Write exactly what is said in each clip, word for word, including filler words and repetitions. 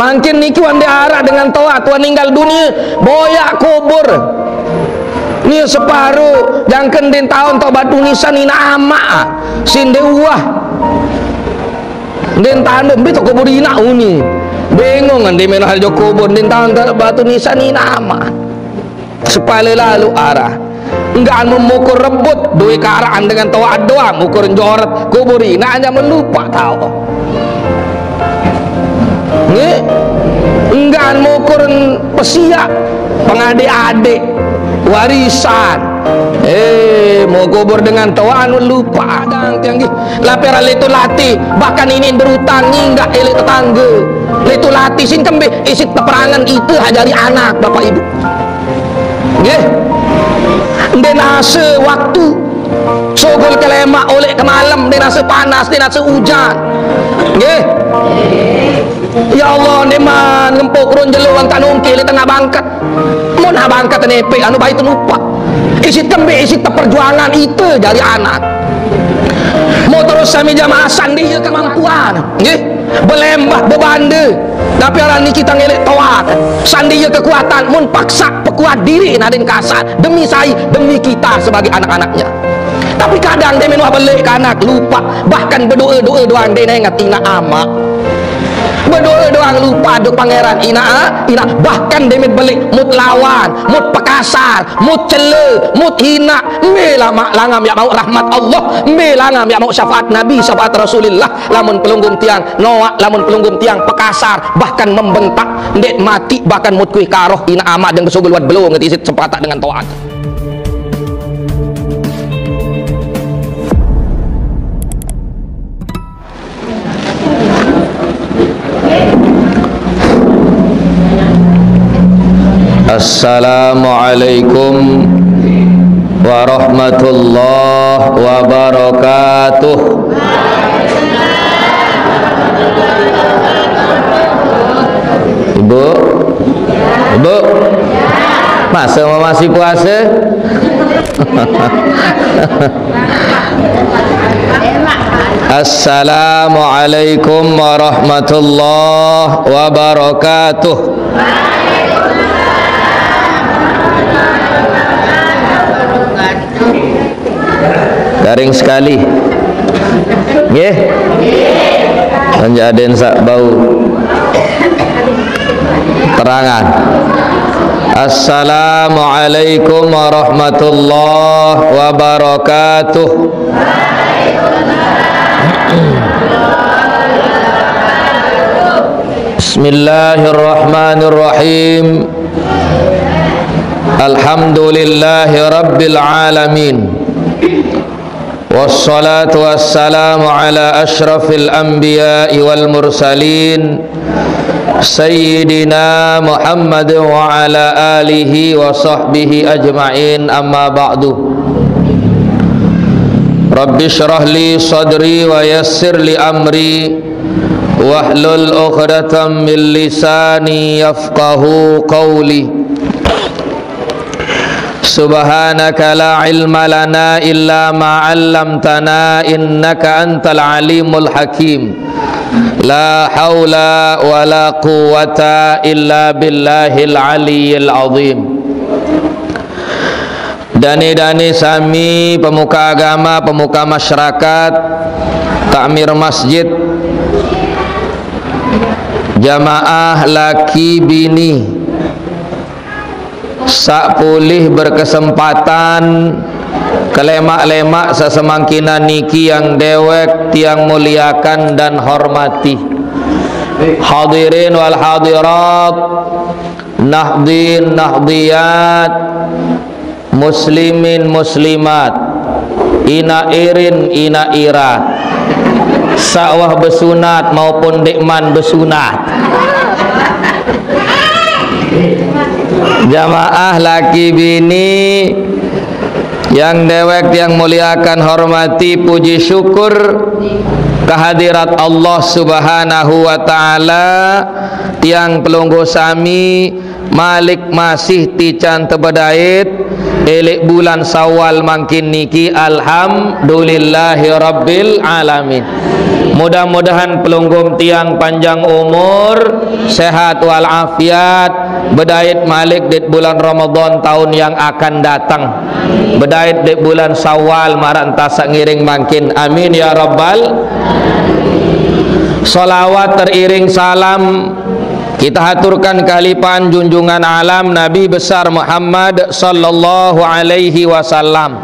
Mangkin niki wan ndeq araq dengan toat, wan ninggal dunie, boyaq kubur. Ni separo jangken ndeqn taon toq batu nisan inaq amaq, sin ndeq uah. Ndeqn taon mbe toq kubur inaq uni. Bengong ndeq menoq hal jok kubur, ndeqn taon toq batu nisan inaq amaq. Sepale lalo arah. Enggaqn memukur rebut, doe karaqan dengan toaq doang, ukur njoret, kubur inaq aja melupaq taoq. Nggih? Enggaqn mukur pesiaq, pengadeq-adeq, warisan. Eh, mau kubur dengan toaq anu lupaq adang tiang nggih. Laperan leto lati, bahkan inin berutang nginggaq eleq tetangge. Leto lati sin kembe, isiq teperangen ite hajari anak, Bapak Ibu. Nggih. Ndeq nase waktu. Sugul kelemaq oleq kemalem, ndeq nase panas, ndeq nase ujan. Nggih. Ya Allah, ndeqman ngempuk run jelo angkat nungkil di tengah bangket. Mun ah bangket nepeq, anu bae tenupaq. Isiq tembe, isiq teperjuangan ite jari anak. Mau terus sami jamaah sandi ye kemampuan. Nggih. Belembah, bebande. Tapi araq niki tang eleq toat. Sandi ye kekuatan, mun paksaq pekuat diriq nadin kasar. Demi sai? Demi kita sebagai anak-anaknya. Tapi kadang ndeq menoq beleq kanak lupaq, bahkan bedoe-doe doang ndeq nenget inaq amaq. Bedoe doang lupaq duk pangeran inaq, inaq, bahkan ndeq met beleq mut lawan, mut pekasar, mut cele, mut hinaq, mbe lamaq langam yaq mauq rahmat Allah, mbe langam yaq mauq syafaat Nabi, syafaat Rasulillah. Lamun pelungguh tiang noaq, lamun pelungguh tiang pekasar, bahkan membentak, ndeq mati, bahkan mut kuih karoh inaq amaq dengan besugul wad belung isiq sepataq dengan toat. Assalamualaikum warahmatullahi wabarakatuh. Ibu? Ibu? Masa mau masih puasa? Assalamualaikum warahmatullahi wabarakatuh. Garing sekali. Nggih. Anjaden sak bau terangan. Assalamualaikum warahmatullahi wabarakatuh. Bismillahirrahmanirrahim. Alhamdulillahi rabbil alamin. Wassalatu wassalamu ala asyrafil anbiya'i wal mursalin, Sayyidina Muhammad wa ala alihi wa sahbihi ajma'in, amma ba'du. Rabbi syrah li sadri wa yassir li amri, wahlul uqdatam min lisani yafqahu qawli. Subhanaka la ilma lana illa ma 'allamtana innaka antal alimul hakim. La haula wa la quwwata illa billahil aliyyil azim. Dane-dane sami pemuka agama, pemuka masyarakat, takmir masjid, jamaah laki bini, saq polih berkesempatan kelemaq-lemaq sesemangkinan niki yang dewek tiang muliakan dan hormati. Hadirin wal hadirat, nahdin nahdiyat, muslimin muslimat, inaq irin inaq irat, saq wah besunat maupun ndeqman besunat. Jamaah laki bini yang dewek tiang muliakan, hormati, puji syukur Kehadirat Allah Subhanahu wa Ta'ala, tiang pelungguh sami malik masih tican tebedait, elek bulan Syawal mangkin niki, alhamdulillahi rabbil alamin. Mudah-mudahan pelungguh tiang panjang umur, sehat walafiat, bedait malik di bulan Ramadan tahun yang akan datang. Bedait di bulan Syawal marak entah sak ngiring mangkin. Amin ya rabbal. Salawat teriring salam kita haturkan kehalifahan junjungan alam Nabi besar Muhammad sallallahu alaihi wasallam,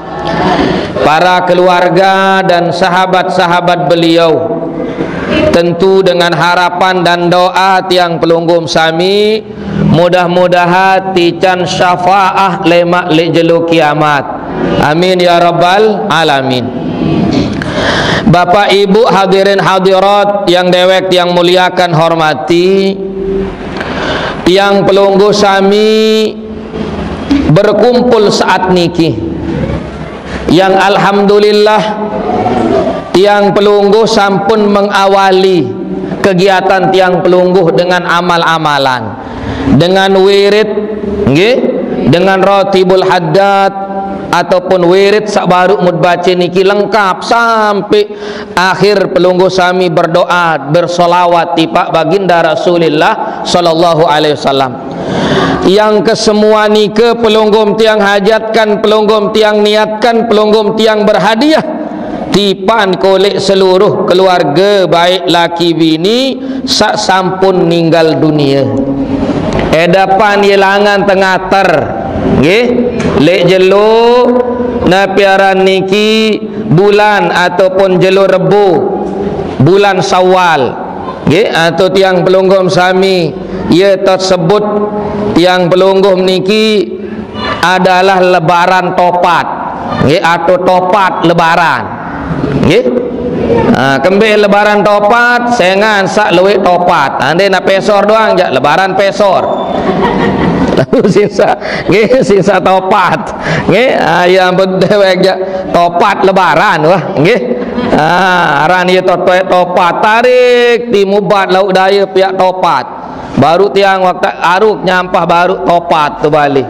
para keluarga dan sahabat-sahabat beliau. Tentu dengan harapan dan doa tiang pelungguh sami, mudah-mudahan tican syafaah lemak lek jelo kiamat. Amin ya rabbal alamin. Bapak Ibu hadirin hadirat yang dewek tiang muliakan hormati, tiang pelungguh sami berkumpul saat niki, yang alhamdulillah tiang pelungguh sampun mengawali kegiatan tiang pelungguh dengan amal-amalan, dengan wirid, nggih, dengan ratibul haddad ataupun wirid sak baru mut baca niki lengkap sampai akhir pelungguh sami berdoa bersolawat tipak baginda Rasulillah sallallahu alaihi wasallam. Yang kesemua nike pelungguh tiang hajatkan, pelungguh tiang niatkan, pelungguh tiang berhadiah tipan kolek seluruh keluarga baik laki bini sak sampun ninggal dunia. Edapan ye langan tengater, nggih, lek jelo napiaran niki bulan ataupun jelo Rebo, bulan Syawal, nggih, atau tiang pelungguh sami, ye tersebut tiang pelungguh niki adalah lebaran topat, nggih, atau topat lebaran, nggih. Ha, kembe lebaran topat, sengan sak luwek topat. Ande nak pesor doang jak lebaran pesor. Lalu sisa, nggih, sisa topat. Nggih, ha, ya ampun dewek jak topat lebaran wah, nggih. Ha, aran ye totoek topat, tarik timubat lauk daya piak topat. Baru tiang waktu aruk nyampah baru topat tu balik.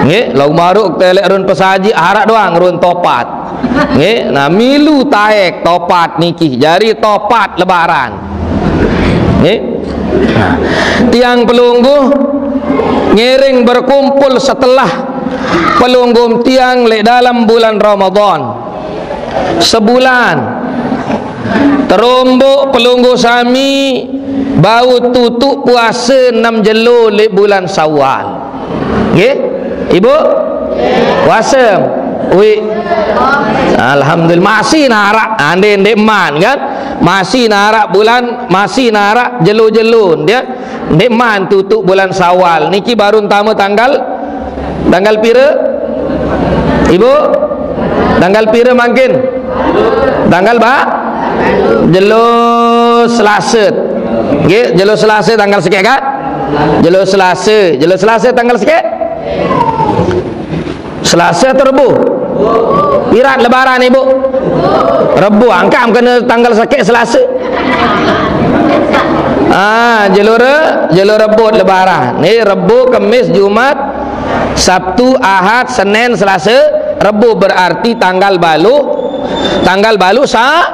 Nggih, lauk maruk telek run pesaji, harak doang run topat. Nggih, nah milu taek topat niki, jari topat lebaran. Nggih. Nah, tiang pelungguh ngiring berkumpul setelah pelungguh tiang lek dalam bulan Ramadan. Sebulan. Terombok pelungguh sami bau tutup puasa enam jelo lek bulan Syawal. Nggih? Ibu? Puasa. Ui. Alhamdulillah masih narak. Ande ndek man kan? Masih narak bulan, masih narak jelo-jelo dia. Ndek man tutup bulan Syawal. Niki baru entama tanggal, tanggal pira? Ibu? Tanggal pira mangkin? Tanggal ba? Jelo Selasa. Nggih, jelo Selasa tanggal sekek kan? Jelo Selasa, jelo Selasa tanggal sekek? Selasa atau Rebo? Pirat lebaran ibu? Rebo, angkam kena tanggal sekek Selasa. Ah, jelo Re, jelo Rebo lebaran. Ni Rebo, Kemis, Jumat, Sabtu, Ahad, Senin, Selasa, Rebo berarti tanggal balu, tanggal balu sa,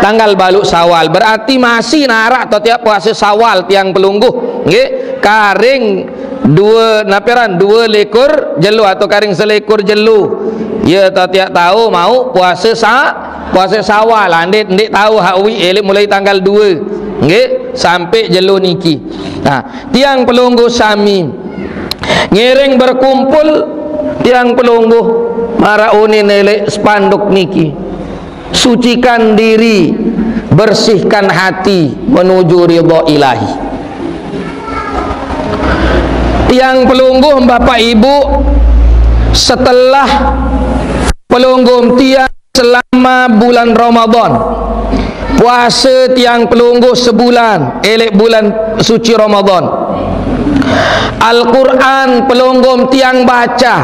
tanggal balu Syawal. Berarti masih narak atau tiap puasa Syawal tiang pelungguh. Nggih, karing dua napiaran, dua likur jelo atau karing selikur jelo. Ya, tak tiap tahu mau puasa sa, puasa Syawal. Ndik, ndik tahu hak wi elek mulai tanggal dua. Nggih, sampai jelo niki. Nah, tiang pelungguh sami ngiring berkumpul tiang pelungguh mara unin elek spanduk niki. Sucikan diri, bersihkan hati menuju ridha ilahi. Tiang pelungguh bapak ibu, setelah pelungguh tiang selama bulan Ramadan, puasa tiang pelungguh sebulan elek bulan suci Ramadan, Al-Quran pelungguh tiang baca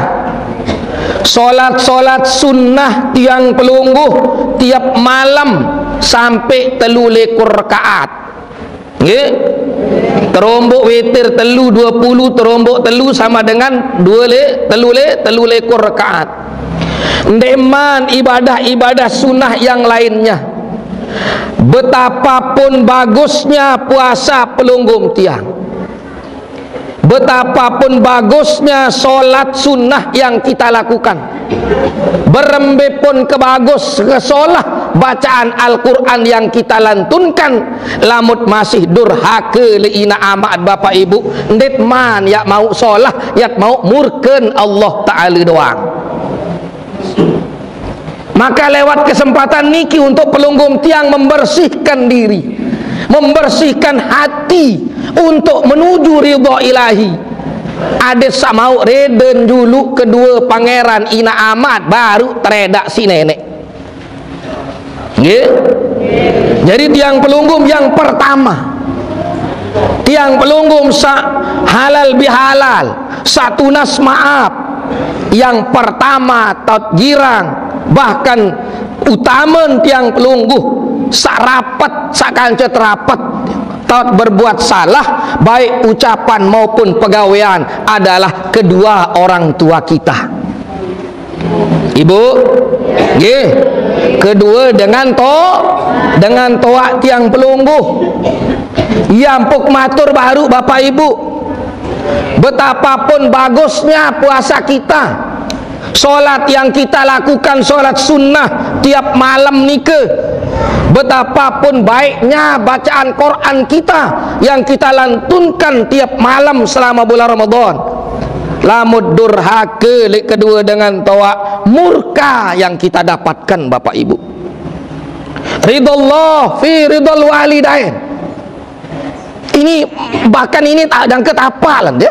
Solat-solat sunnah tiang pelungguh tiap malam sampai telu likur rakaat. Nggih? Terombok witir telu, dua puluh, terombok telu sama dengan dua le, telu le, telu likur rakaat. Ndeman ibadah-ibadah sunnah yang lainnya. Betapapun bagusnya puasa pelungguh tiang, betapapun bagusnya solat sunnah yang kita lakukan, berembe pun kebagus kesolah bacaan Al-Quran yang kita lantunkan, lamut masih durhaka le ina amat bapak ibu, ndeman yak mau solah, yak mau murken Allah Ta'ala doang. Maka lewat kesempatan niki untuk pelungguh tiang membersihkan diri, membersihkan hati untuk menuju ridha ilahi. Adet sak mau reden julu kedua pangeran ina amat baru teredak si nenek. Nggih? Jadi tiang pelungguh yang pertama, tiang pelungguh sak halal bihalal, sak tunas maaf. Yang pertama taut girang, bahkan utamen tiang pelungguh sak rapet, sak kancet rapet, taut berbuat salah, baik ucapan maupun pegawean adalah kedua orang tua kita. Ibu, nggih. Kedua dengan to, dengan toak tiang pelungguh. Ia empuk matur baru bapak ibu. Betapapun bagusnya puasa kita, solat yang kita lakukan, solat sunnah tiap malam nika, betapapun baiknya bacaan Quran kita yang kita lantunkan tiap malam selama bulan Ramadan, lamut durhaka lek kedua dengan toak, murka yang kita dapatkan, bapak ibu. Ridallah fi ridal walidain. Ini, bahkan ini tak jangka tapalan dia.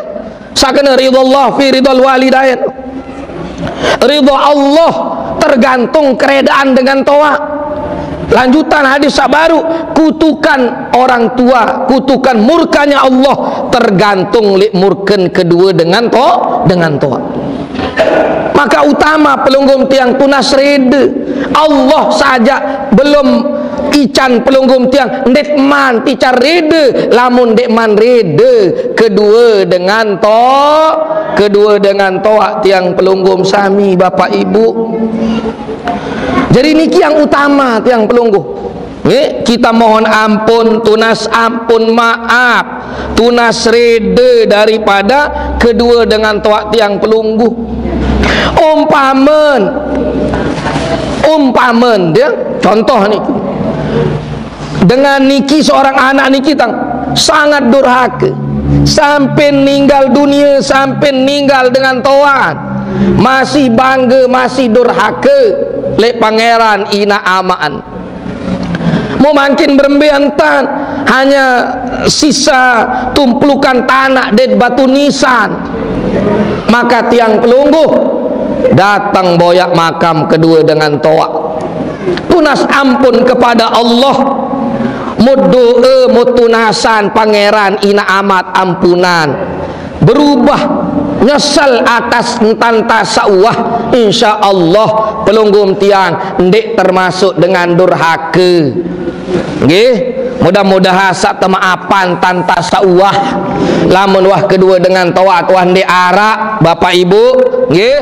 Sakena ridallah fi ridal walidain. Ridha Allah tergantung keredaan dengan toak. Lanjutan hadis sak baru, kutukan orang tua, kutukan murkanya Allah tergantung lek murken kedua dengan to, dengan toak. Maka utama pelungguh tiang tunas reda. Allah saja belum ican pelungguh tiang, ndeman tican reda, lamun ndeman reda kedua dengan to, kedua dengan toak tiang pelungguh sami bapak ibu. Jadi niki yang utama tiang pelungguh. Nggih, kita mohon ampun, tunas ampun, maaf, tunas reda daripada kedua dengan toak tiang pelungguh. Umpamen, umpamen dia, contoh niki. Dengan niki seorang anak niki tang sangat durhaka. Sampai ninggal dunia, sampai ninggal dengan toan. Masih bangga, masih durhaka lek pangeran ina amaan. Mau makin berembe entan, hanya sisa tumplukan tanah dek batu nisan. Maka tiang pelungguh datang boyak makam kedua dengan toak. Tunas ampun kepada Allah. Mut doa, mut tunasan pangeran ina amat ampunan. Berubah, nyesal atas entanta sauah, insya Allah pelungguh tiang ndik termasuk dengan durhaka. Nggih, mudah-mudahan sak temaapan tanta sauah. Lamun wah kedua dengan toak tuan ndik arak, bapak ibu, nggih.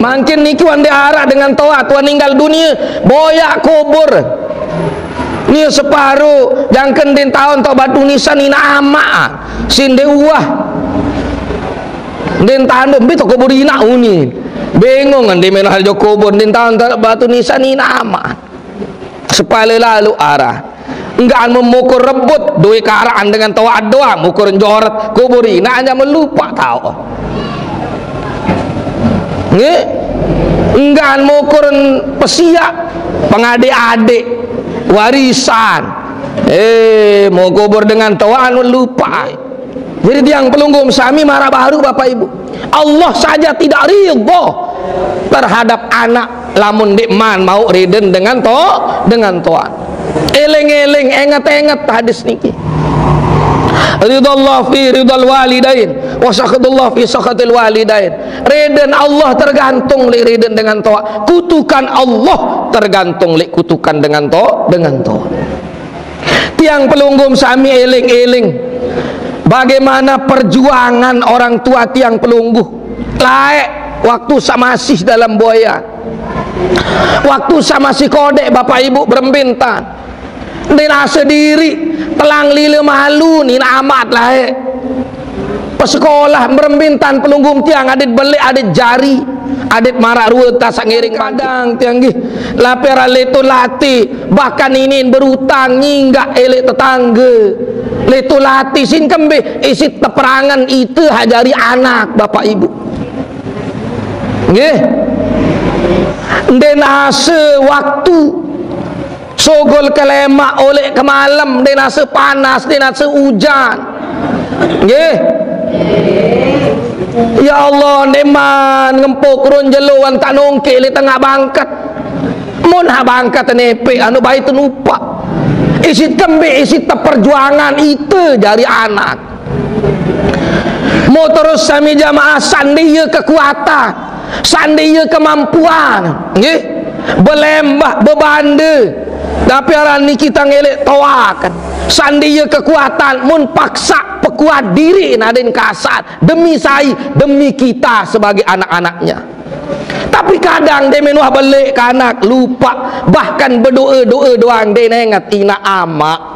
Mangkin niki wan ndik arak dengan toak tuan ninggal dunia, boyak kubur. Ni separuh jangken din taun tok batu nisan ina amak, sinde uah. Din taun mbi tok kubur ina uni. Bingung kan di menal jo kubur din taun tok batu nisan ina amak. Sepala lalu arah. Enggan memukul rebut duit karaan dengan toak doang, mukul jorot kubur ina hanya melupa tahu. Nggih? Enggan mukul pesiak pengadik-adik warisan. Eh, mau kubur dengan toak anu lupa. Jadi tiang pelungguh sami marah baru bapak ibu. Allah saja tidak ridho terhadap anak lamun ndik man mau riden dengan to, dengan toan. Eleng-eleng, enget-enget hadis niki. Ridallah fi ridal walidain. Wa sakhatullah fi sakhatil walidain. Reden Allah tergantung lek reden dengan toa. Kutukan Allah tergantung lek kutukan dengan to-, dengan toa. Tiang pelungguh sami eling-eling bagaimana perjuangan orang tua tiang pelungguh. Laek waktu sa masih dalam boya. Waktu sa masih kodek, Bapak Ibu, berembe tan. Ndeq nase diriq, telang lile malu, nina amaq laeq. Pesekolah berembe tan pelungguh tiang, adeq beleq, adeq jari, adeq maraq rue tasak ngiring. Kadang tiang nggih, laperan leto lati, bahkan inin berutang, nyinggaq eleq tetangge. Leto lati sin kembe, isit teperangan ite hak jari anak, Bapak Ibu. Nggih. Ndeq nase waktu. Sugul kelemaq oleq kemalem, ndeq nase panas, ndeq nase ujan. Nggih. Ya Allah, ndeqman ngempuk run jelo wan tak nongke leq tengaq bangket. Mun hak bangket nepeq, anu bae tenupak. Isit kembe, isit teperjuangan ite jari anak. Mo terus sami jamaah, sandie kekuatan, sandie kemampuan, nggih, belembah, bebande, tapi aran niki tang eleq toaken. Sandie kekuatan, mun paksa pekuat diri naden kasar. Demi sai? Demi kita sebagai anak-anaknya. Tapi kadang demen wah beleq kanak lupaq, bahkan bedoe-doe doang ndeq nenget inaq amaq.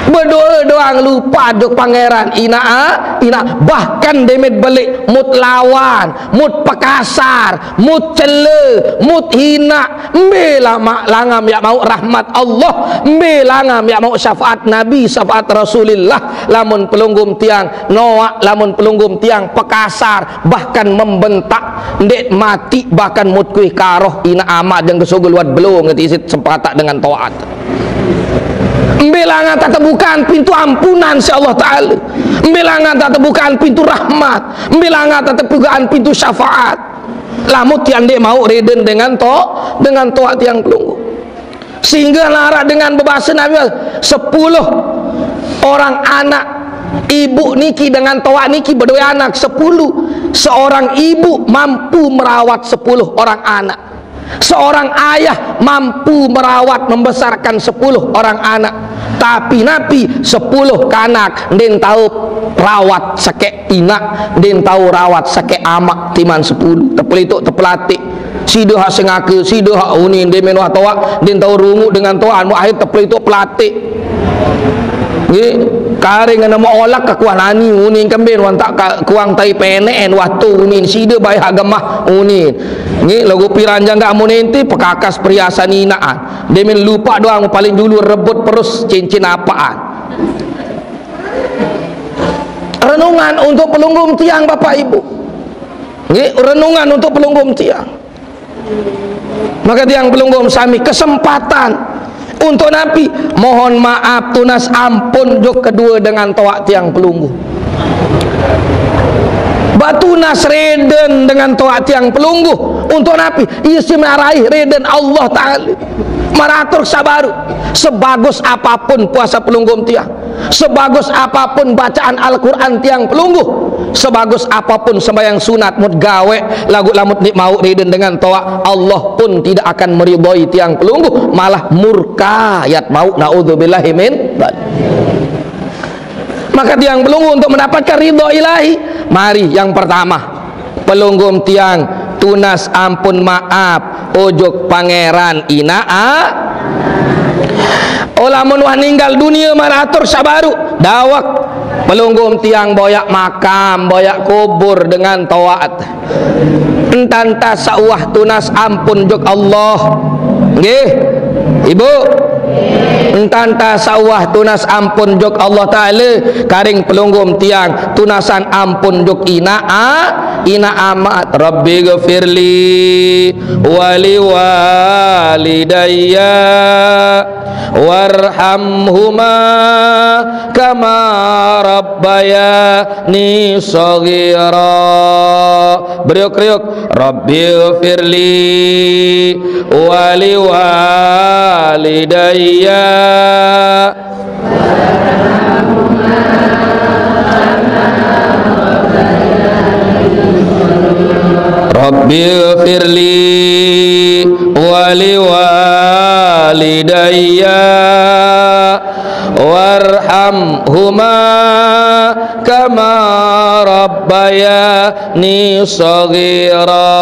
Bedoe doang lupaq juk pangeran inaq a-, inaq, bahkan demen beleq mut lawan, mut pekasar, mut cele, mut hinaq. Mbe lama langam yaq mauq rahmat Allah, mbe langam yaq mauq syafaat Nabi, syafaat Rasulillah, lamun pelungguh tiang noaq, lamun pelungguh tiang pekasar, bahkan membentak, ndeq mati, bahkan mut kuih karoh inaq amaq jeng kesugul wad belung ngetisit sepataq dengan toat. Mbe langan tak tebukaan pintu ampunan si Allah Taala. Mbe langan tak tebukaan pintu rahmat. Mbe langan tak tebukaan pintu syafaat. Lamun tiang ndeq mauq reden dengan to-, dengan toaq tiang pelungguh. Sehingga larak dengan bebase Nabi, sepuluh orang anak ibu niki dengan toaq niki bedoe anak sepuluh. Seorang ibu mampu merawat sepuluh orang anak. Seorang ayah mampu merawat, membesarkan sepuluh orang anak. Tapi napi sepuluh kanak ndeqn tao rawat sekeq inaq, ndeqn tao rawat sekeq amaq timan sepuluh. Tepelitoq tepelateq. Side hak sengake, side hak unin, ndeqmen wah toaq, ndeqn tao runguq dengan toaq, anu akhir tepelitoq pelateq. Nggih, karing ngena meolak kekuah nani, unin kemben, wan tak ka-, kuang tai peneqen, wah tu unin, side bae hak gemah, unin. Nggih, laguq piran jangkaq mun ente pekakas periasan inaqan. Ndeqmen lupaq doang paling julu rebut perus cincin apaan. Renungan untuk pelungguh tiang, Bapak Ibu. Nggih, renungan untuk pelungguh tiang. Maka tiang pelungguh sami kesempatan untuk napi? Mohon maaf, tunas ampun juk kedue dengan toaq tiang pelungguh. Bak tunas reden dengan toaq tiang pelungguh untuk napi? Isi maraih reden Allah Taala. Maratur sabaru. Sebagus apapun puasa pelungguh tiang, sebagus apapun bacaan Al-Quran tiang pelungguh, sebagus apapun sembahyang sunat mut gaweq, laguq lamun ndeq mauq reden dengan toaq, Allah pun tidak akan meridhoi tiang pelungguh, malah murka yat mauq, naudzubillahi min dzalik. Maka tiang pelungguh untuk mendapatkan ridho ilahi, mari yang pertama, pelungguh tiang tunas ampun maaf ojok pangeran inaq a-, oh, lamun wah ninggal dunie maratur sabaru, dawek pelungguh tiang boyaq makam, boyaq kubur dengan toaq. Entan tasauah tunas ampun jok Allah. Nggih, Ibu. Entan tasauah tunas ampun jok Allah Taala, karing pelungguh tiang tunasan ampun jok inaq a-, inaq amaq. Rabbighfirli wali walidayya warhamhuma kama rabbayani shaghira. Beriuk-riuk, Rabbighfirli wali walidayya. اغفر لي ولوالدي وارحمهما كما ربياني صغيرا.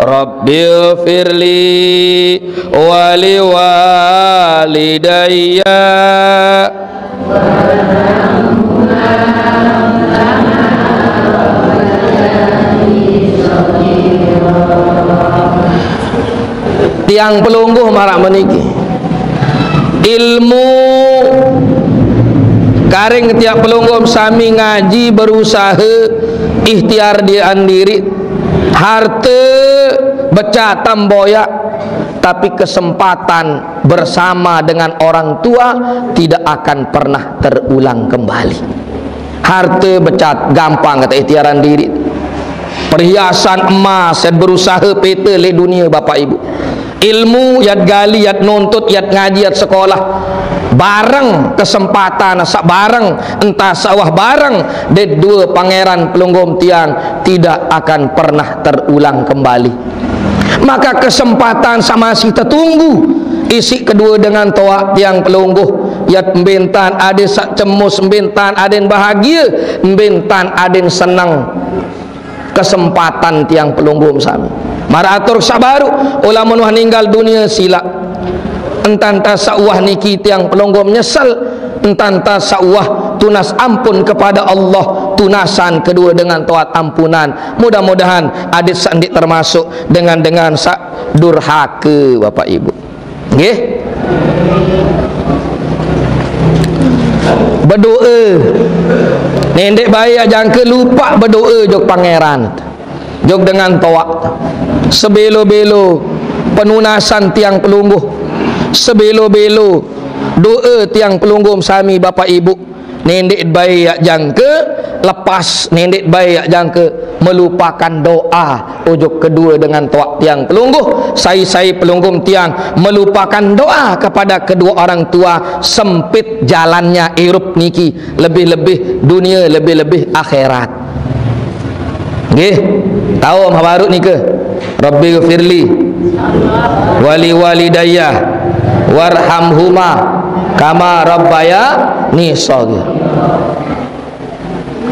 رب اغفر لي ولوالدي. Tiang pelungguh marak meniki. Ilmu karing tiang pelungguh sami ngaji, berusaha, ikhtiar dian diri. Harta becak tamboyak, tapi kesempatan bersama dengan orang tua tidak akan pernah terulang kembali. Harta becat gampang kata ikhtiaran diri. Perhiasan emas, yat berusaha peta le dunia, Bapak Ibu. Ilmu yat gali, yat nuntut, yat ngaji, yat sekolah. Bareng kesempatan, sa bareng, entah sawah bareng, de dua pangeran pelungguh tiang tidak akan pernah terulang kembali. Maka kesempatan sa masih tetunggu, isi kedua dengan toak tiang pelungguh, yat mbentan aden sa cemus, mbentan aden bahagia, mbentan aden senang. Kesempatan tiang pelungguh sami. Marak atur sa baru, ulamun wah ninggal dunia sila. Entah-entah sawah niki tiang pelungguh nyesal, entah-entah sawah tunas ampun kepada Allah, tunasan kedua dengan toak ampunan. Mudah-mudahan aden sa ndeq termasuk dengan-dengan sa durhaka, Bapak Ibu. Nggih. Bedoa. Ndeq bae jangka lupa bedoa jok pangeran. Jok dengan toak. Sebelo-belo penunasan tiang pelungguh. Sebelo-belo doa tiang pelungguh sami, Bapak Ibu. Ndeq bae jangka lepas, ndeq bae jangka melupakan doa ojok kedua dengan toak tiang pelungguh. Sai-sai pelungguh tiang melupakan doa kepada kedua orang tua, sempit jalannya irup niki, lebih-lebih dunia, lebih-lebih akhirat. Nggih, tahu mabaru nika. Rabbi ghfirli wali walidayya warhamhuma kama rabbayani shaghira.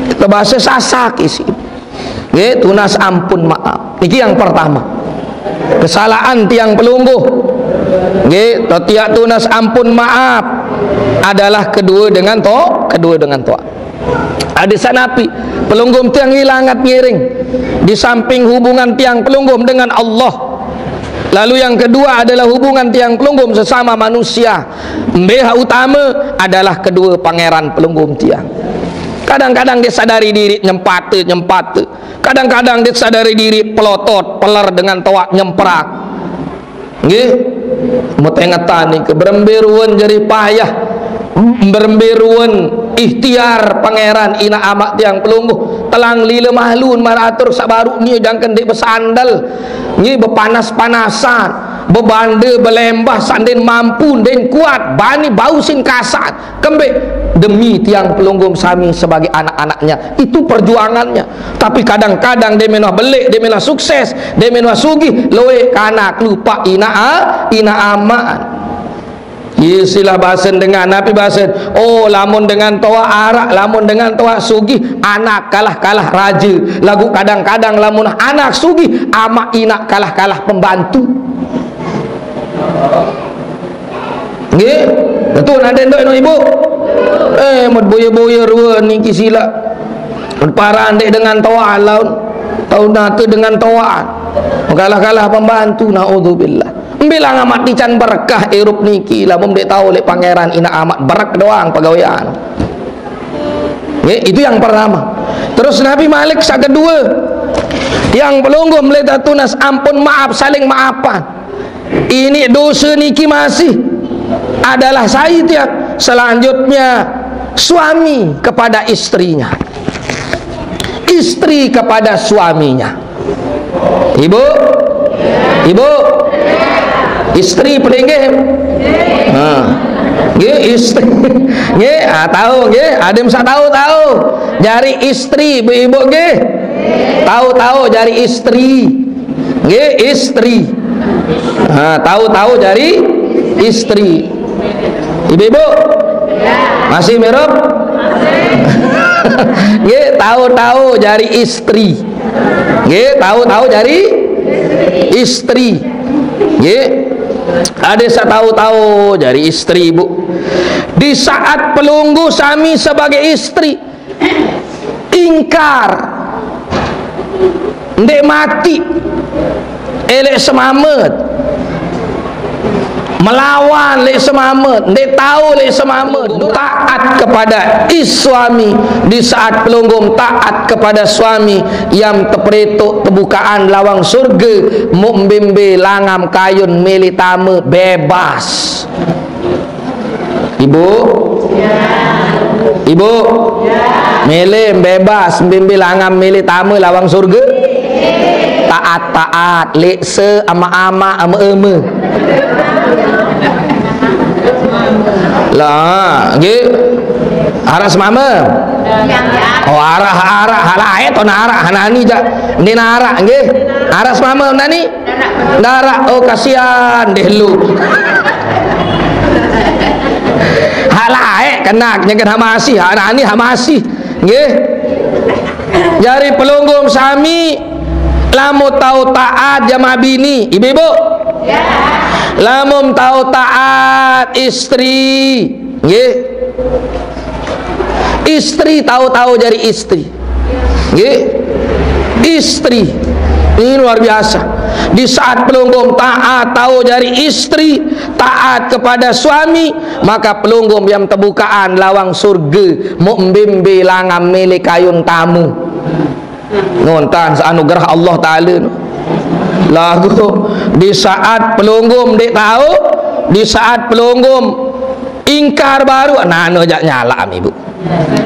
Kita bahasa Sasak isi. Nggih, tunas ampun maaf. Niki yang pertama. Kesalahan tiang pelungguh. Nggih, tetiak tunas ampun maaf adalah kedua dengan to, kedua dengan toak. Adeq saq napi, pelungguh tiang ilangat ngiring. Di samping hubungan tiang pelungguh dengan Allah. Lalu yang kedua adalah hubungan tiang pelungguh sesama manusia. Mbe hak utama adalah kedua pangeran pelungguh tiang. Kadang-kadang ndeq sadari diri nyempate, nyempate. Kadang-kadang ndeq sadari diri pelotot, peler dengan toaq nyemprak. Nggih. Metengetan nike berembe ruen jerih payah, berembe ruen ikhtiar pangeran inaq amaq tiang pelungguh, telang lile mahlun maraq atur saq baruq nie jangken ndeq besandel. Nggih, bepanas-panasan, bebande, belembah saq ndeqn mampu, ndeqn kuat, bani bau sin kasat. Kembeq? Demi tiang pelungguh sami sebagai anak-anaknya. Itu perjuangannya. Tapi kadang-kadang ndeq menoh beleq, ndeq menoh sukses, ndeq menoh sugih, lueq kanak lupaq inaq a-, inaq amaq. Istilah basen dengan, napi basen? Oh, lamun dengan toaq araq, lamun dengan toaq sugih, anak kalah-kalah raje. Laguq kadang-kadang lamun anak sugih, amaq inaq kalah-kalah pembantu. Nggih, tetu nade ndoq ino ibu. Eh, mut boye-boye rue niki silaq. Mut parah ndeq dengan toaq laun. Taun nate dengan toaq. Kalah-kalah pembantu, naudzubillah. Mbilang amaq tican berkah irup niki, lamun ndeq tao leq pangeran inaq amaq berek doang pegawean. Nggih, itu yang pertama. Terus napi malik saq kedue. Tiang pelungguh mele tetunas ampun maaf, saling maafan. Ini dosa niki masih adalah sai tiang. Selanjutnya, suami kepada istrinya. Istri kepada suaminya. Ibu? Ibu? Istri pelinggih? Ha. Nggih, istri. Nggih, ah, tahu nggih. Adim saq tahu, tahu. Jari istri, ibu-ibu nggih. Tahu-tahu jari istri. Nggih, istri. Ha, tahu-tahu jari istri. Ibu-ibu? Masih mirup? Nggih, tahu-tahu jari istri. Nggih, tahu-tahu jari istri. Nggih. Ada satahu-tahu jari istri, Bu. Di saat pelungguh sami sebagai istri, ingkar, ndeq mati, eh, leq semamet, melawan leq semamet, ndeq tao leq semamet, taat kepada is suami. Di saat pelungguh taat kepada suami, yam teperetoq tebukaan lawang surge, muq mbembe langam kayun mele tame bebas. Ibu? Ibu? Mele bebas, mbimbil angam mele tame lawang surge? Taat-taat, lekse ama-ama, ama-eme. Lah, nggih. Araq semame? Oh, araq, araq, halae to naraq, hanani jaq. Ndeq naraq, nggih. Araq semame nani? Ndaraq, oh, kasihan deh lu. Hak laeq kenak nyengken hak masih, hak nani hak masih. Nggih. Jari pelungguh sami, lamun tao taat jama bini, ibu-ibu. Lamun tao taat istri, nggih. Istri tao-tao jari istri. Nggih. Istri. Ini luar biasa. Di saat pelungguh taat tao jari istri, taat kepada suami, maka pelungguh yam tebukaan lawang surge, muq mbimbil angam mele kayun tame. Ngontan seanugerah Allah Taala. Laguq di saat pelungguh ndeq tao, di saat pelungguh ingkar baruq, nane jaq nyalaq, Ibu.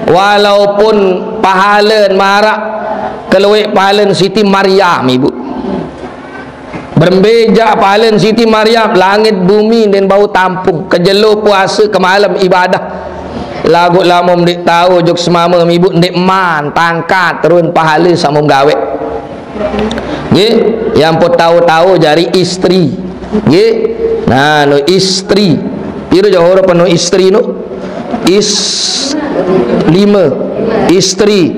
Walaupun pahalen maraq kelueq pahalen Siti Maryam, Ibu. Berembe jaq pahalen Siti Maryam, langit bumi ndeqn bau tampung, kejelo puase, kemalem ibadah. Laguq lamun ndeq tao juk semame, Ibu, ndeqman tangkat terun pahale samum gaweq. Nggih, yang pun tao-tao jari istri. Nggih. Nah, nu istri. Piro jaq huruf nu istri nu? Is, lime. Istri.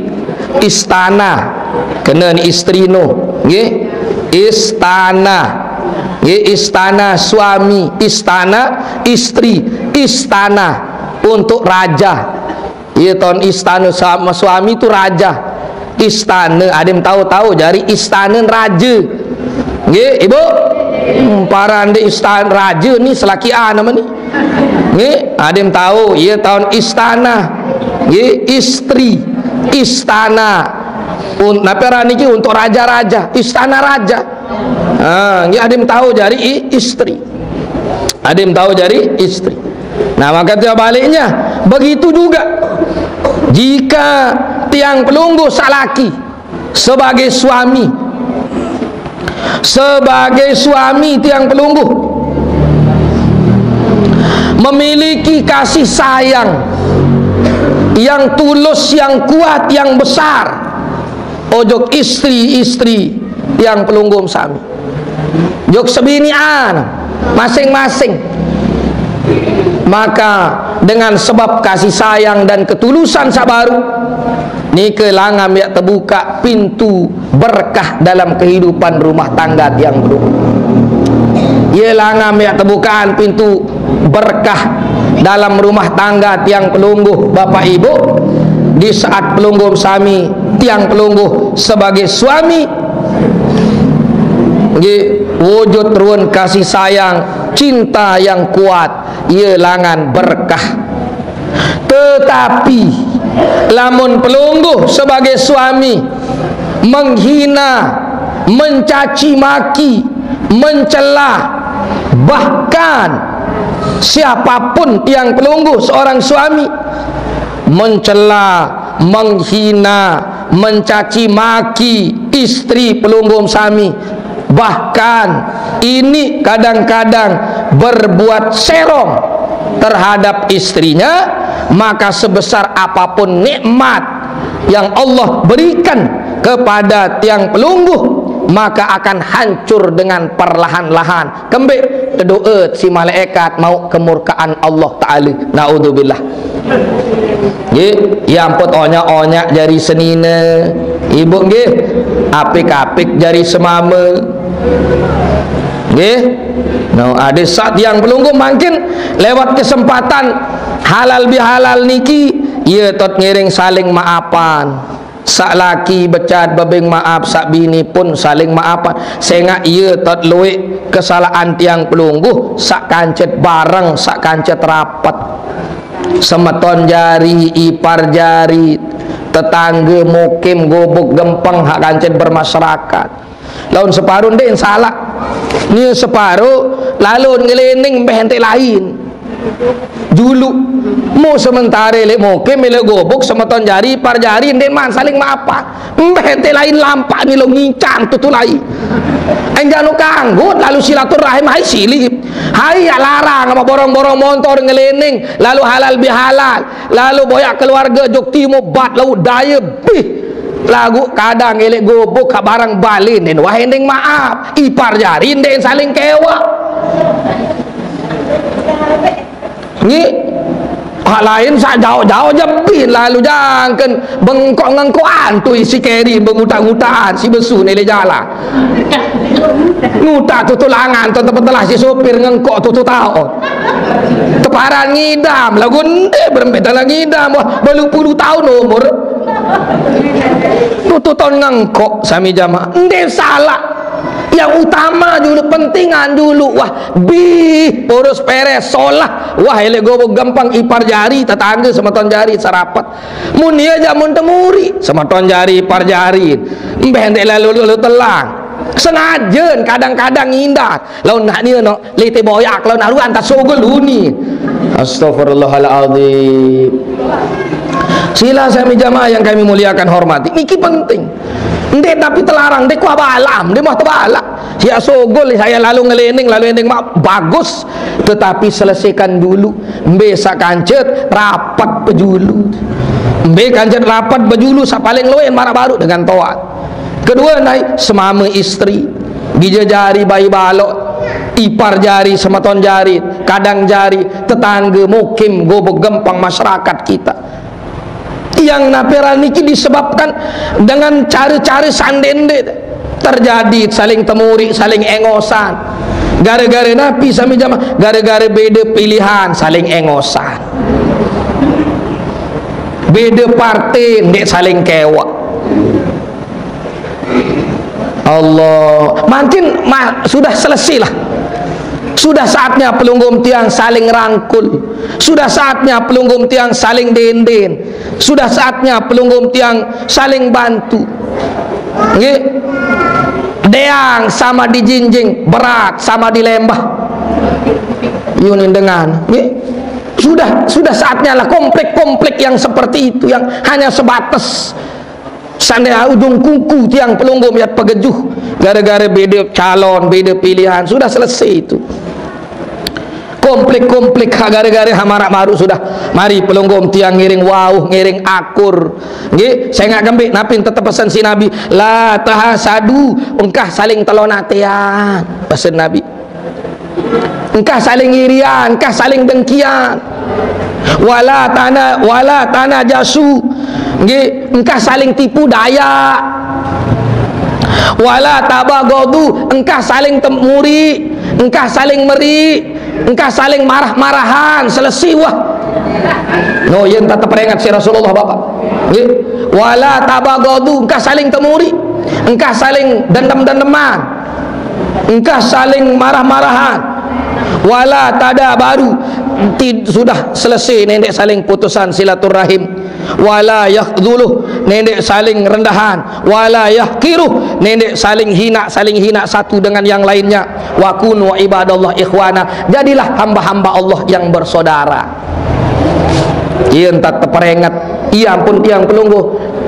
Istana. Kene ni istri nu. Nggih. Istana. Nggih, istana suami, istana istri, istana untuk raja. Iya, taun istana sama suami tu raja. Istana, adem tao-tao jari istana raja. Nggih, Ibu? Hmm, paran di istana raja ni selaki A nama ni. Nggih, adem tao, iya taun istana. Nggih, istri, istana. Un-, napi aran niki untuk raja-raja, istana raja. Ha, nggih, adem tao jari i-, istri. Adem tao jari istri. Nah, maka sebaliknya, begitu juga jika tiang pelungguh salaki sebagai suami, sebagai suami tiang pelungguh memiliki kasih sayang yang tulus, yang kuat, yang besar ojok istri-istri tiang pelungguh sami. Jok sebinian masing-masing. Maka dengan sebab kasih sayang dan ketulusan saq baruq, nike langam yaq tebukaq pintu berkah dalam kehidupan rumah tangga tiang pelungguh. Ye langam yaq tebukaan pintu berkah dalam rumah tangga tiang pelungguh, Bapak Ibu, di saat pelungguh sami, tiang pelungguh sebagai suami, nggih, wujud ruen kasih sayang, cinta yang kuat, ye langan berkah. Tetapi, lamun pelungguh sebagai suami menghina, mencaci maki, mencela, bahkan siapapun tiang pelungguh seorang suami mencela, menghina, mencaci maki istri pelungguh sami, bahkan ini kadang-kadang berbuat serong terhadap istrinya, maka sebesar apapun nikmat yang Allah berikan kepada tiang pelungguh, maka akan hancur dengan perlahan-lahan. Kembik, tedoa si malaikat mau kemurkaan Allah Ta'ala. Naudzubillah. Nggih, ya ampun, onyak-onyak jari senine. Ibu nggih, apik-apik jari semame. Nggih. Nah, ada saat tiang pelungguh mungkin lewat kesempatan halal bihalal niki, ya tot ngiring saling maapan. Sak laki becat bebing maaf, sak bini pun saling maapan. Sengak iya tot luik kesalahan tiang pelungguh, sak kancet bareng, sak kancet rapet. Semeton jari, ipar jari, tetangga, mukim, gubuk, gempeng, hak kancet bermasyarakat. Laun separuh ndek salah. Nia separuh lalu ngelening mbeh entek lain. Julu. Mu sementare lek mukim, lek gubuk, semeton jari, ipar jari, ndek man saling maapa. Mbeh entek lain lampak ni lo ngincang tutu lai. Enjanu kanggut lalu silaturahim hai silip. Hai ya larang sama borong-borong montor ngelening, lalu halal bihalal, lalu boyak keluarga jok timu bat lalu daya bih. Lagu kadang elek gubuk ka barang balin, den wah ending maaf. Ipar jari ndek saling kewa. Ngi, hak lain sak jauh-jauh jebin lalu jangken bengkok ngengkok antu isi keri bengutak-ngutakan si besu nele jala. Ngutak tu tulangan tu tepetelah si sopir ngengkok tu tu tau. Teparan ngidam lagu ndek berempet dalam ngidam. Wah, balu puluh tahun umur. Tututon ngengkok sami jamaah. Ndek salah. Yang utama dulu, pentingan dulu. Wah, bih, urus peres, solah. Wah, elek gubuk gempeng, ipar jari, tetangga, semeton jari, serapat. Mun iya jamun temuri, semeton jari, ipar jari. Mbeh ndek lalu, lalu telang. Sengaja kadang-kadang ngindar. Laun nak nia no, lete boyak laun aruan tak sogol uni. Astagfirullahaladzim. Sila sami jamaah yang kami muliakan, hormati. Niki penting. Ndek tapi telarang, ndek kuah balam, ndek mah tebalak. Ya sogol saya lalu ngelening, lalu ending mak bagus. Tetapi selesaikan dulu. Mbe sak kancet rapat bejulu. Mbe kancet rapat bejulu sak paling loen marak baru dengan toat. Kedua, naik semama istri. Gija jari bayi balok, ipar jari, semeton jari, kadang jari, tetangga, mukim, gubuk gempang masyarakat kita. Yang naperan niki disebabkan dengan cara-cara sandende terjadi saling temuri, saling engosan. Gara-gara napi sami jamaah, gara-gara beda pilihan saling engosan. Beda partai ndek saling kewa. Allah, mungkin ma-, sudah selesai lah. Sudah saatnya pelunggum tiang saling rangkul. Sudah saatnya pelunggum tiang saling denden. Sudah saatnya pelunggum tiang saling bantu. Nggih. Deang sama dijinjing, berat sama dilembah. Yunin dengan, nggih. Sudah, sudah saatnya lah konflik-konflik yang seperti itu, yang hanya sebatas sande ujung kuku tiang pelunggum yat pegejuh. Gara-gara beda calon, beda pilihan, sudah selesai itu. Konflik-konflik ha gara-gara ha marak baru sudah. Mari pelunggum tiang ngiring wauh, ngiring akur. Nggih, saya ngak gembik napin tetep pesan si Nabi, "La tahasadu, engkah saling telonatean." Pesan Nabi. Engkah saling irian, engkah saling dengkian. Wala tana, wala tana jasu. Nggih, engkah saling tipu daya. Wala tabagodu, engkah saling temuri, engkah saling meri, engkah saling marah-marahan, selesai wah. No, yang tak terperingat si Rasulullah Bapak. Nggih. Wala tabagodu, engkah saling temuri, engkah saling dendam-dendaman, engkah saling marah-marahan. Wala tada baru, tid-, sudah selesai nendek saling putusan silaturahim. Wala yakhduluh, nendek saling rendahan. Wala yahkiruh, nendek saling hina, saling hina satu dengan yang lainnya. Wa kunu ibadallah ikhwana, jadilah hamba-hamba Allah yang bersaudara. Iya entat terperingat. Iya ampun tiang pelungguh.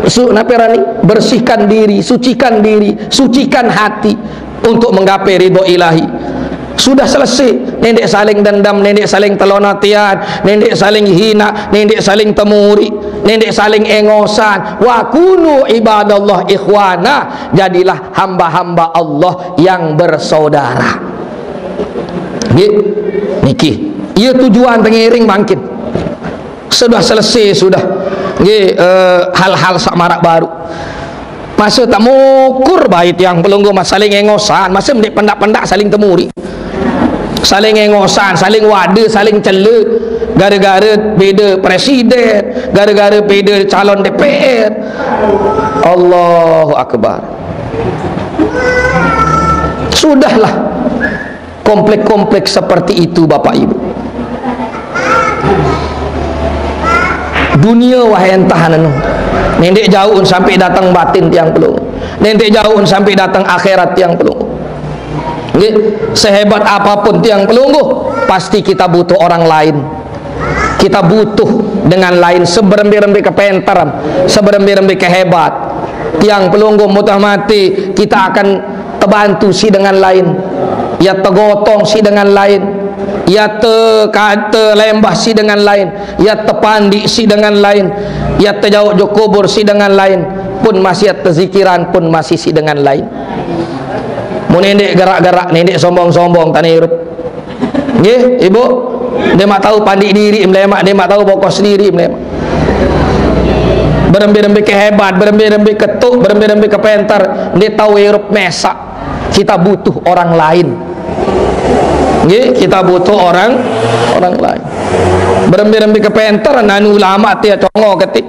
Su naperani, bersihkan diri, sucikan diri, sucikan hati untuk menggapai ridho ilahi. Sudah selesai, nendek saling dendam, nendek saling telonatian, nendek saling hina, nendek saling temuri. Ndeq saling engosan. Wa kunu ibadallah ikhwana. Jadilah hamba-hamba Allah yang bersaudara. Nggih. Niki. Iya tujuan tengiring mangkin. Sudah selesai sudah. Nggih, eh, hal-hal saq maraq baruq. Mase tak mukur bae tiang pelungguh mah saling engosan, mase ndeq pendak-pendak saling temuri. Saling engosan, saling wade, saling cele. Gara-gara beda presiden, gara-gara beda calon D P R. Allahu Akbar. Sudahlah. Kompleks-kompleks seperti itu, Bapak Ibu. Dunia wah entah anu. Ndeq jauh sampai datang batin tiang pelungguh. Ndeq jauh sampai datang akhirat tiang pelungguh. Nggih, sehebat apapun tiang pelungguh, pasti kita butuh orang lain. Kita butuh dengan lain, seberembe-rembe kepenteran, seberembe-rembe kehebat. Tiang pelungguh mutah mati, kita akan tebantu si dengan lain. Ya tegotong si dengan lain. Ya te-, ka-, telembah si dengan lain. Ya tepandik si dengan lain. Ya tejauq jok kubur si dengan lain. Pun masih ya tezikiran pun masih si dengan lain. Mun ndeq gerak-gerak, ndeq sombong-sombong, tane irup. Nggih, Ibu? Ndeq maq tau pandik diriq melemaq, ndeq maq tau bokos diriq melemaq. Berembe-rembe kehebat, berembe-rembe ketuk, berembe-rembe kepenter, ndeq tau irup mesaq. Kita butuh orang lain. Nggih, kita butuh orang, orang lain. Berembe-rembe kepenter, nanu ulama tiang congo keti.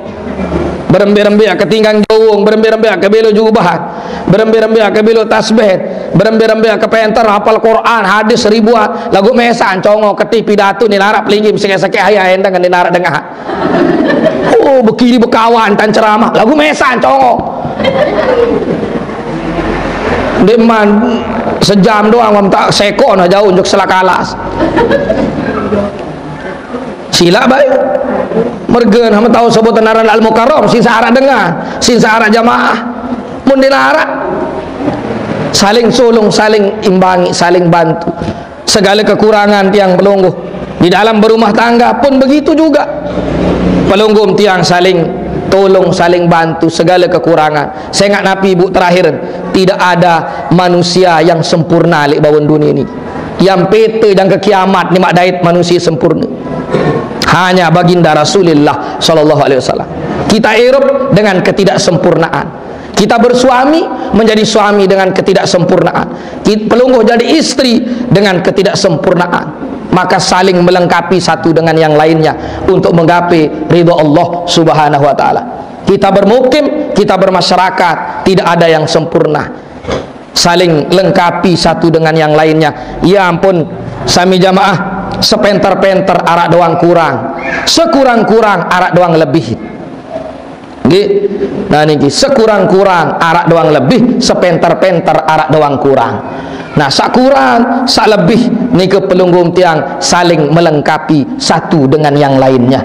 Berembe-rembe ketinggang jowong, berembe-rembe kebelo jubah, berembe-rembe kebelo tasbih, berembe-rembe kepenter hafal Quran, hadis ribuan, laguq mesaq congo keti pidato ndeq naraq pelinggih, sekeq-sekeq ayah endang ndeq naraq dengah. Oh, bekiri bekawan tan ceramah, laguq mesaq congo. Ndeqman sejam doang, mam tak sekon jauh unjuk selakalas. Silaq bae. Mergen sama tau sebutan aran Al-Mukarram, sin saq araq dengah, sin saq araq jamaah. Mun ndeq naraq, saling sulung, saling imbangi, saling bantu. Segala kekurangan tiang pelungguh di dalam berumah tangga pun begitu juga. Pelungguh tiang saling tolong, saling bantu segala kekurangan. Sengaq napi, Bu, terakhir, tidak ada manusia yang sempurna leq bawon dunie ni. Yam pete jangke kiamat ni maq dait manusie sempurne. Hanya Baginda Rasulillah sallallahu alaihi wasallam. Kita irup dengan ketidaksempurnaan. Kita bersuami menjadi suami dengan ketidaksempurnaan. Kit-, pelungguh jadi istri dengan ketidaksempurnaan. Maka saling melengkapi satu dengan yang lainnya untuk menggapai ridho Allah Subhanahu wa taala. Kita bermukim, kita bermasyarakat, tidak ada yang sempurna. Saling lengkapi satu dengan yang lainnya. Ya ampun, sami jamaah, sepenter-penter araq doang kurang, sekurang-kurang araq doang lebih. Nggih. Nah niki, sekurang-kurang araq doang lebih, sepenter-penter araq doang kurang. Nah, saq kurang, saq lebih, nike pelungguh tiang saling melengkapi satu dengan yang lainnya.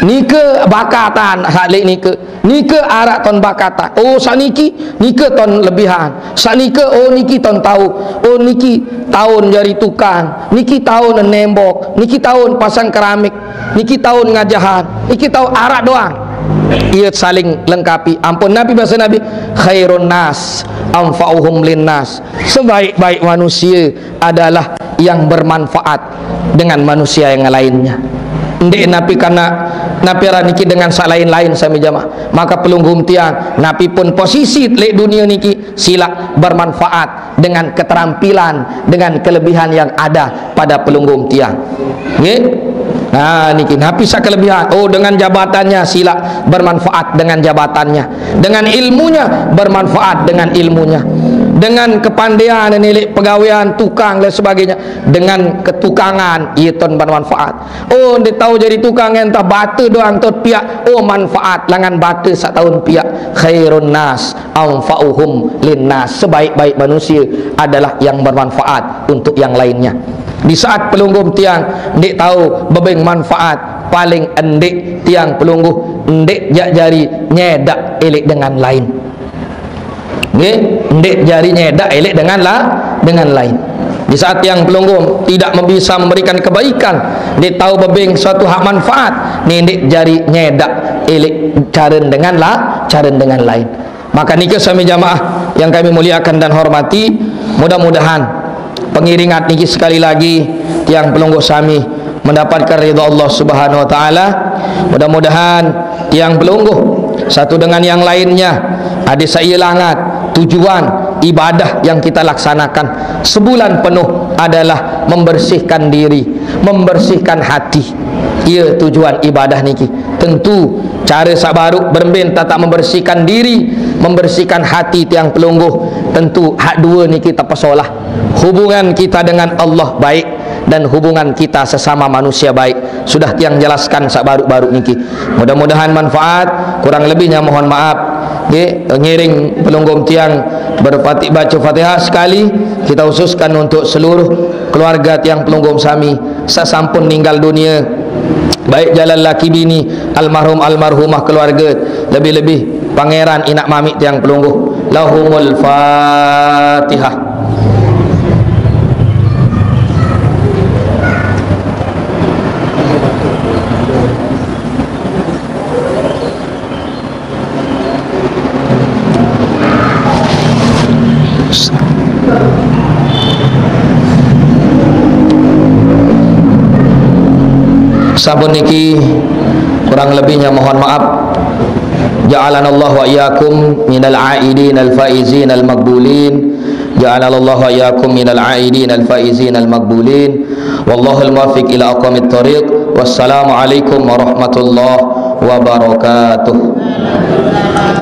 Nike bakatan hak leq nike. Nike araq ton bakatan. Oh, saq niki, nike ton lebihan. Saq nike, oh, niki ton tao. Oh, niki taon jari tukang. Niki taon nembok. Niki taon pasang keramik. Niki taon ngajahan. Niki taon araq doang. Ie saling lengkapi. Ampun Nabi, bahasa Nabi, "Khairun nas anfa'uhum linnas." Sebaik-baik manusia adalah yang bermanfaat dengan manusia yang lainnya. Ndeq napi kana, napi aran niki dengan saq lain-lain sami jamaah. Maka pelungguh tiang, napi pun posisi leq dunie niki, silaq bermanfaat dengan keterampilan, dengan kelebihan yang ada pada pelungguh tiang. Nggih? Nah, niki napi saq kelebihan? Oh, dengan jabatannya silaq bermanfaat dengan jabatannya. Dengan ilmunya bermanfaat dengan ilmunya. Dengan kepandean leq pegawean tukang dan sebagainya, dengan ketukangan, ie ton bermanfaat. Oh, ndeq tao jari tukang entah bate doang tot piaq. Oh, manfaat langan bate saq taon piaq. Khairun nas anfa'uhum linnas. Sebaik-baik manusia adalah yang bermanfaat untuk yang lainnya. Di saat pelungguh tiang ndeq tao bebeng manfaat, paling ndeq tiang pelungguh ndeq jaq jari nyedaq eleq dengan lain. Nggih, ndeq jari nyedaq eleq dengan la-, dengan lain. Di saat tiang pelungguh tidak bisa memberikan kebaikan, ndeq tao bebeng suatu hak manfaat, ndeq jari nyedaq elek cara dengan la, cara dengan lain. Maka niki sami jamaah yang kami muliakan dan hormati, mudah-mudahan pengiringan niki sekali lagi tiang pelungguh sami mendapatkan ridha Allah Subhanahu wa taala. Mudah-mudahan tiang pelungguh satu dengan yang lainnya ada sailangat tujuan ibadah yang kita laksanakan sebulan penuh adalah membersihkan diri, membersihkan hati. Ia tujuan ibadah niki. Tentu cara sabaru berembin tata membersihkan diri, membersihkan hati tiang pelungguh. Tentu hak dua niki tapasolah. Hubungan kita dengan Allah baik dan hubungan kita sesama manusia baik. Sudah tiang jelaskan sabaru-baru niki. Mudah-mudahan manfaat, kurang lebihnya mohon maaf. Nggih, ngiring pelungguh tiang berfatih baca Fatihah sekali, kita khususkan untuk seluruh keluarga tiang pelungguh sami sasampun ninggal dunia, baik jalan laki bini, almarhum almarhumah keluarga, lebih-lebih pangeran inak mamik tiang pelungguh. Lahumul Fatihah. Sampun niki, kurang lebihnya mohon maaf. Ja'alanallahu wa iyyakum minal aidin al faizin al maqbulin. Ja'alanallahu wa iyyakum minal aidin al faizin al maqbulin. Wallahul muwaffiq ila aqwamit thariq. Wassalamualaikum warahmatullahi wabarakatuh.